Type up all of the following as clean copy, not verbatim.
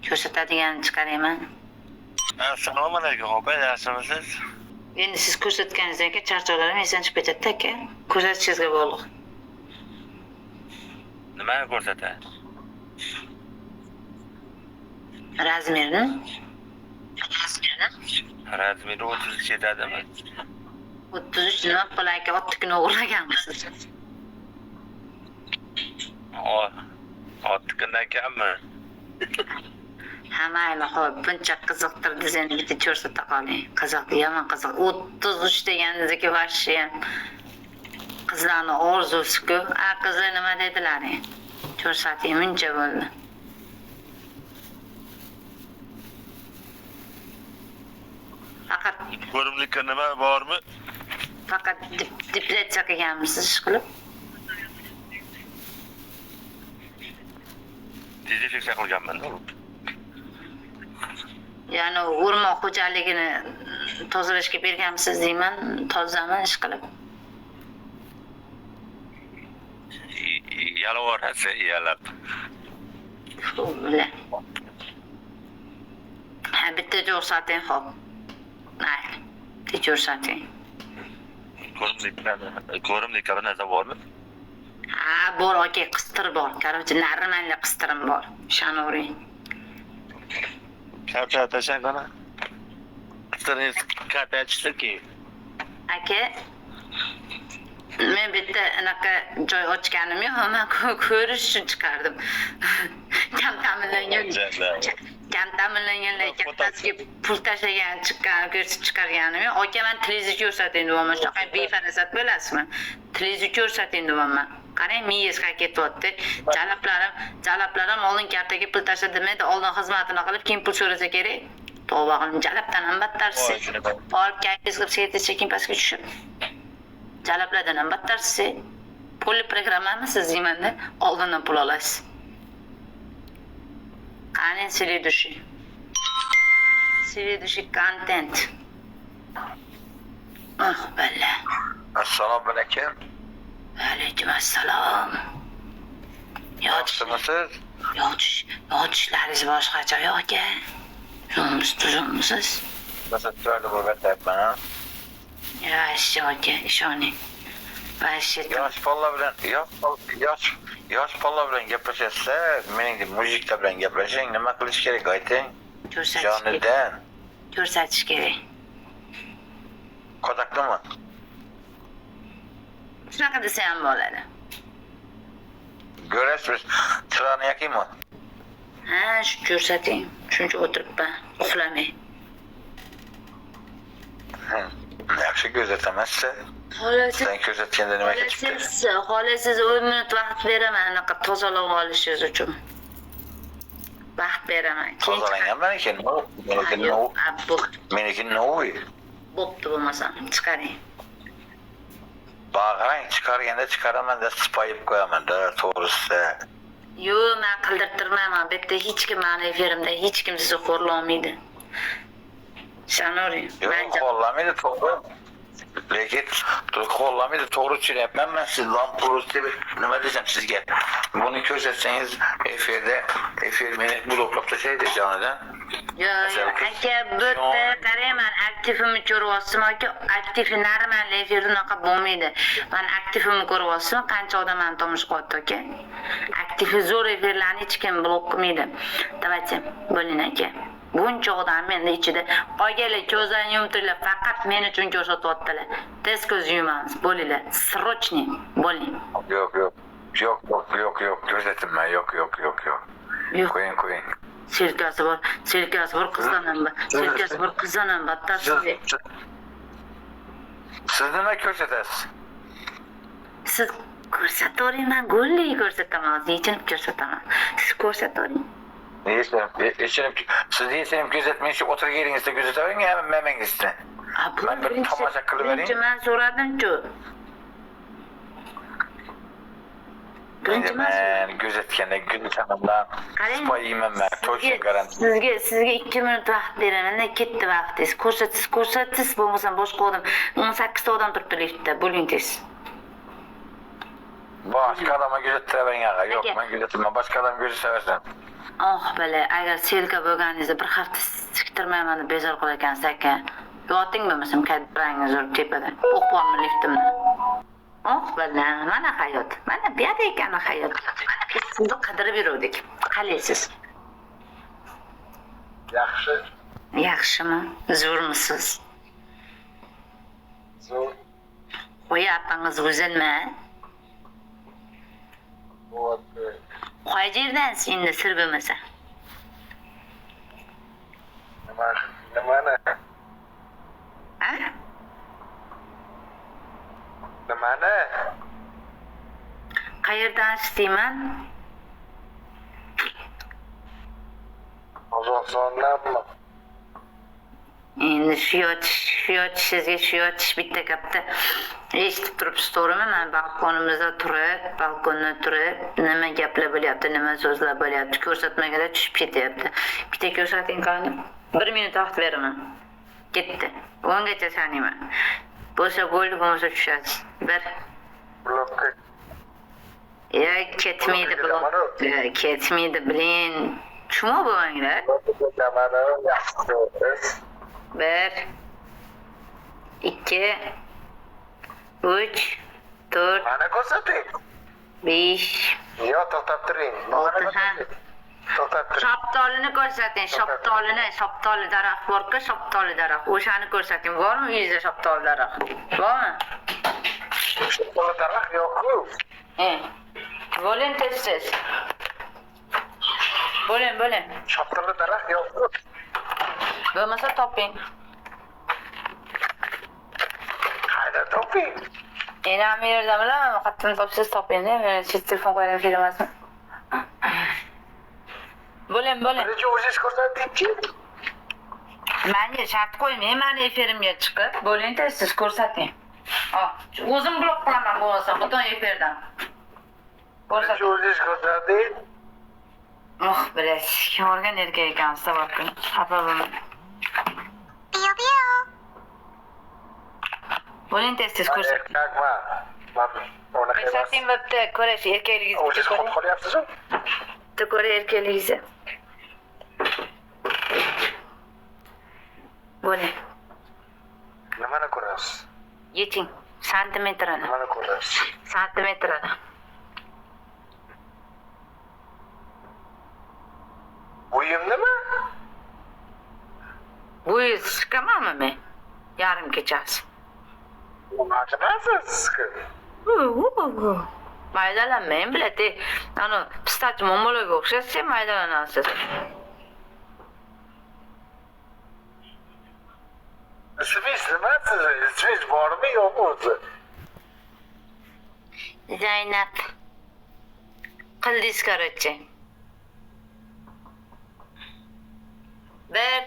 Ko'rsatadigan chiqarayman. Assalomu alaykum opa, yaxshimisiz? Endi siz ko'rsatganingizdan keyin charchoqlarim esdan chiqib ketadi aka. Ko'rsatishingizga bog'liq. Nimani ko'rsatadi? Razmerni? Razmeri 33 yetadimi? 33 nima pul aka, otnikini o'g'irlaganmisiz? Otnikidan kammi? Ha mayli, xo'p, buncha qiziqtirdingiz, endi bitta ko'rsata qoling. Qiziq, yomon qiziq. 33 deganingizdagi вообще qizlarni orzusi-ku. A qizlar nima dedilaring? Ko'rsating, muncha bo'ldi. Faqat Ko'rimlikka nima bormi? Faqat depilatsiya qilganmisiz ish qilib? Dezinfeksiya qilganman. Ya'ni o'rmon xo'jaligini tozalashga berganmisiz deyman, tozami ish qilib? Yalavorasi yalab. Ha, bitta ko'rsating, xo'p. Mayli. Bitta ko'rsating. Ko'rimlikka bir narsa bormi? Ha, bor aka, qistir bor. Короче, нормальный qistirim bor. Ishonavering. Karta tashlang qana. Qistiringiz karta chiqdi. Aka, men bitta anaqa joy ochganim yo'q, men ko'rish uchun chiqardim. Kam ta'minlangan, kam ta'minlanganlar kartasiga pul tashlagan, chiqqan, ko'rsatib chiqarganim yo'q. Aka, men televizor ko'rsating deyapman. Shunaqa befarasat bo'lasizmi? Televizor ko'rsating deyapman. Qarang, miyangiz qayerga ketyapti. Jalaplarim oldin kartaga pul tashladi demaydi, oldin xizmatini qilib, keyin pul so'rasa kerak. Tavba qildim, jalabdan ham battarsiz. Borib kayfingiz qilib sigareta cheking pastga tushib. Jalablardan ham battarsiz. Pulli programmamisiz deymanda, oldindan pul olasiz. Qani следующий. Следующий kontent. Ah, balla. Assalomu alaykum. Alaykum assalom. Yaxshimisiz? Yotishlaringiz boshqacha aka. Tuzukmisiz, tuzukmisiz? Nasıl chiroyli bo'lib aytyapman, ha? Yaxshi aka, ishoning. Вообще Yosh bolalar bilan, yosh bolalar bilan gaplashasiz, meningdek mujiklar bilan gaplashing, nima qilish kerak ayting. Ko'rsatish kerak. Jonidan. Ko'rsatish kerak. Qo'taqlimi? Shunaqa desa ham bo'ladi. Ko'rasiz, chiroyini yoqaymi? Ha, shu ko'rsating. Shuncha o'tiribman, uxlamay. Yaxshi ko'rsataman sizni. Xohlasiz, Sen ko'rsatganda nima ketibdi? Xohlasiz 10 minut vaqt beraman anaqa tozalab olishingiz uchun. Vaqt beraman. Tozalangan meniki. Meniki Yo'q, Meniki новый. Bo'pti bo'lmasam, chiqaring. Bag'rang chiqarganda chiqaraman-da, sipayib qo'yaman-da, to'g'risi. Yo'q, men qildirtirmayman. Bu yerda hech kim meni efirimda hech kim sizni xo'rlaolmaydi. Ishonavering. Yo'q, xo'rlamaydi, to'g'ri. Lekin xo'rlamaydi, to'g'ri tushunyapman men siz lan to'g'risi nima desam sizga. Buni ko'rsatsangiz efirda, efir meni bloklab tashlaydi jonidan. Yo'q, yo'q, aka, bu yerda qarayman, aktivimni ko'ryapsizmi aka? Aktivi normal efirda unaqa bo'lmaydi. Men aktivimni ko'ryapsizmi? Qancha odam meni tomosha qilyapti aka? Aktivi zo'r efirlarni hech kim blok qilmaydi. Давайте, bo'ling aka. Buncha odam menda ichida. Qolganlar ko'zlarini yumtiringlar, faqat men uchun ko'rsatyaptilar. Tez ko'z yumamiz, bo'linglar. Срочный, bo'ling. Yo'q, yo'q. Yo'q, yo'q, yo'q, yo'q, ko'rsatilma, yo'q, yo'q, yo'q, yo'q. Yo'q. Qo'ying, qo'ying. Selkasi bor, selkasi bor qizdan ham, selkasi bor qizdan ham battar. Siz nima ko'rsatasiz? Siz ko'rsatavering, men go'llik ko'rsataman, hozir yechinib ko'rsataman. Siz ko'rsatavering. Yechinib, siz yechinib ko'rsatmang, shu o'tirgan yeringizda ko'rsatavering, hamma mangizda. Men bir tomosha qilib bering. Birinchi men so'radim-ku. Birinchi men Men ko'rsatganda ko'rsataman. Qarang. Sipoyiyman men, точно garanti. Sizga 2 minut vaqt beraman, ketdi vaqtingiz. Ko'rsatasiz, ko'rsatasiz, bo'lmasam boshqa odam 18 ta odam turibdi liftda, bo'ling tez. Boshqa odamga ko'rsattira bering ag'a. Yo'q, men ko'rsatmayman, boshqa odam ko'rsataversin. Oh bala, agar selka bo'lganingizda bir hafta siktirmayman deb bezor qilar ekansiz aka. Yoting bo'lmasam kadrangiz urib tepada. O'q bormi liftimni? Oh bala, mana hayot. Mana bu yerda ekan hayot. Biz sizni qidirib yuruvdik. Qalaysiz? Yaxshi. Yaxshimi? Zo'rmisiz? Zo'r. Qo'y opangiz go'zalmi? Bo'lyapti. Qay yerdansiz endi sir bo'lmasa? Nima nimani? A? Nimani? Qayerdansiz deyman? Qozog'istondanmi? Endi shu yotish, shu yotishingizga shu yotish bitta gapda eshitib turibsiz, to'g'rimi? Man balkonimizda turib, balkonda turib, nima gaplar bo'lyapti, nima so'zlar bo'lyapti, ko'rsatmaganda tushib ketyapti. Bitta ko'rsating qani. 1 minut vaqt beraman. Ketdi. 10gacha sanayman. Bo'lsa bo'ldi, bo'lmasa tushasiz. 1. Blokka. Ya ketmaydi blok. Ya ketmaydi, blin. Chumo bo'lmanglar. Ketaman, yaxshi. 1 2 3 4 Mana ko'rsating. 5 Yo, to'xtab turing. 6 ha. To'xtab turing. Shaptolini ko'rsating, shaptolini, shaptoli daraxt bor-ku, shaptoli daraxt. O'shani ko'rsating. Bormi uyingizda shaptoli daraxt? Bormi? Shaptoli daraxt yo'q-ku. Bo'ling tez-tez. Bo'ling, bo'ling. Shaptoli daraxt yo'q-ku. Bo'lmasa toping. Qayerda toping? Endi hamma yerda bilaman, qayerdan topsangiz toping, men chet telefon qo'yib kelmasmi? Bo'ling, bo'ling. Birinchi o'zingiz ko'rsatingchi. Menga shart qo'ymang, mani efirimga chiqib, bo'ling tez-tez ko'rsating. Oh, o'zim blok qilaman bo'lmasa, butun efirdan. Birinchi Ko'rsating. o'zingiz ko'rsating. Oh, bilasiz, yorgan erkak ekansiz, tabakkul. Xafa bo'lmang. Bo'ling tez-tez ko'rsating. Erkakman. Man unaqa emas. Ko'rsating bo'pti, ko'rash erkakligingizni O'zingiz ko'ring. qotib qolyapsiz-ku. Bitta ko'ray erkakligingizni. Bo'ling. Nimani ko'rasiz? Yeching. Santimetrini. Nimani ko'rasiz? Santimetrini. Bo'yim nima? Bo'yingiz chiqamanmi men? Yarim kechasi. Nima siz? Maydalanmang, biladi. Ana pistachi momolaga o'xshaysiz, sen maydalanasiz. Ismingiz nima sizni? Ismingiz bormi yo'qmi o'zi? Zaynab. Qildingiz, короче. 1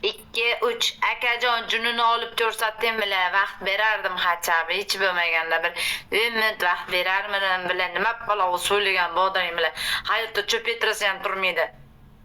2 3 akajon junini olib ko'rsatding bilan vaqt berardim hachabi hech bo'lmaganda bir 10 minut vaqt berarmidim bilan nima palov so'ylagan bodring bilan hayotda cho'p etirsa ham turmaydi.